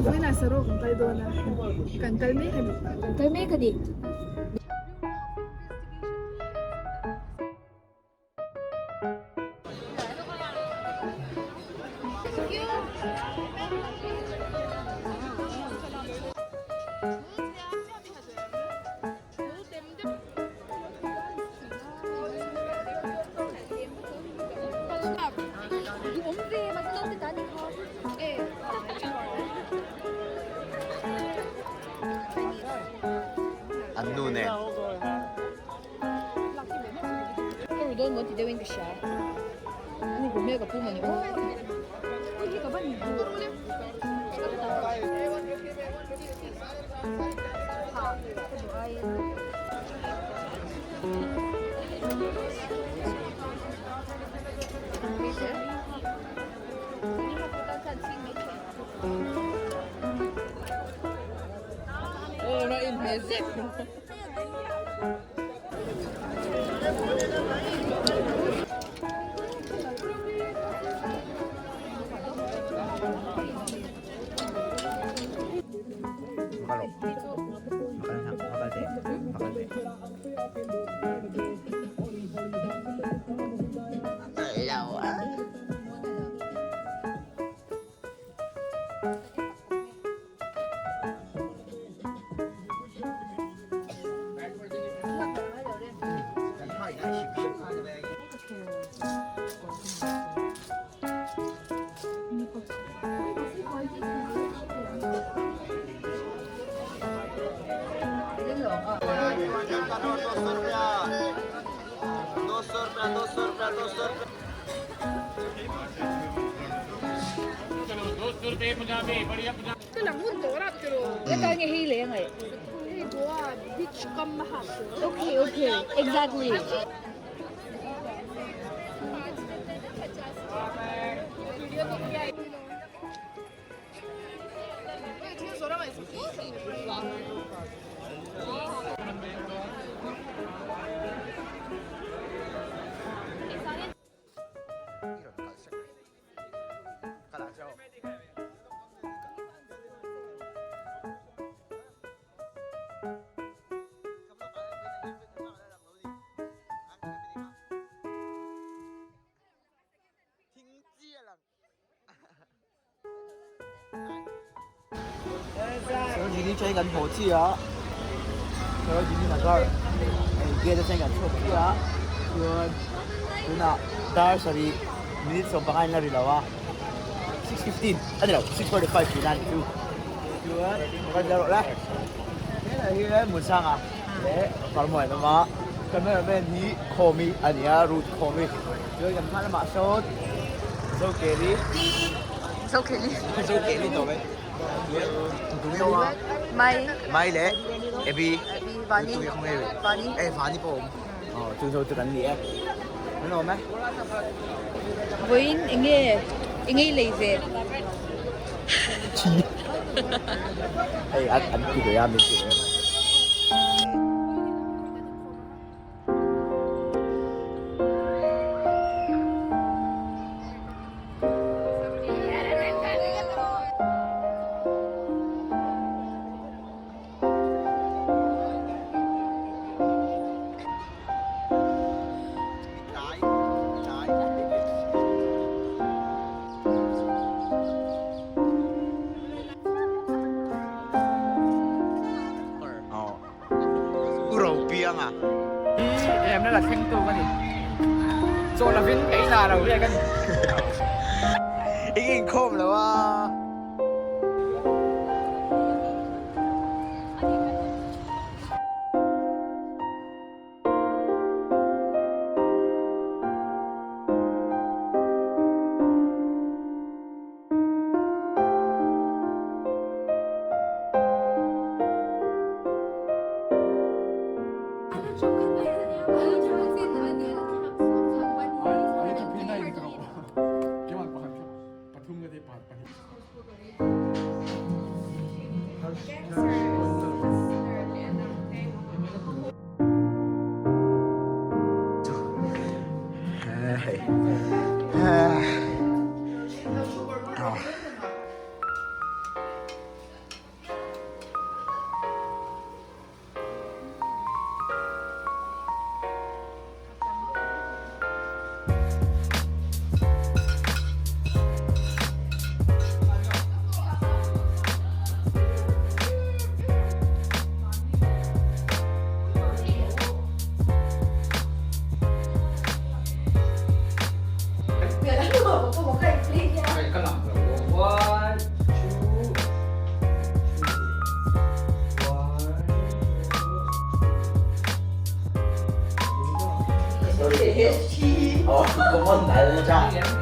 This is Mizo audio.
Vawiinah saruak kan kal dawn a, kan kal mek a ni. Kan kal mek a ni. An nu nen. Okay okay exactly. Sarojini chuan kan haw chiah a, Sarojini Nagar hei gate atangin kan chhuak chiah a, chuan tunah dar sarih minute 15 in la ri lo a, 6:15 a ni lo 6:45 tihna a ni chu, chuan kan la rawh le, helai hian Munsanga leh Parmawi an awm a, camera man hi Khawmi a ni a, Ruth Khawmi, chuan kan hma lamah sawn Zokeli. Zokeli. Zokeli tawh mai. Mai. Mai leh Ebi. Ebi Vani. Vani. Eh Vani pawh awm. Aw chu zo chu kan ni e. An awm e. Vawiin enge enge i lei ve? Thi. Hei an an ti ve a min ti ve. U Ropianga. Hi remna la thleng tu ka ni. Chaw lovin ka inah lo riak a ni. I inkhawm lo a. Oh, common dal cha.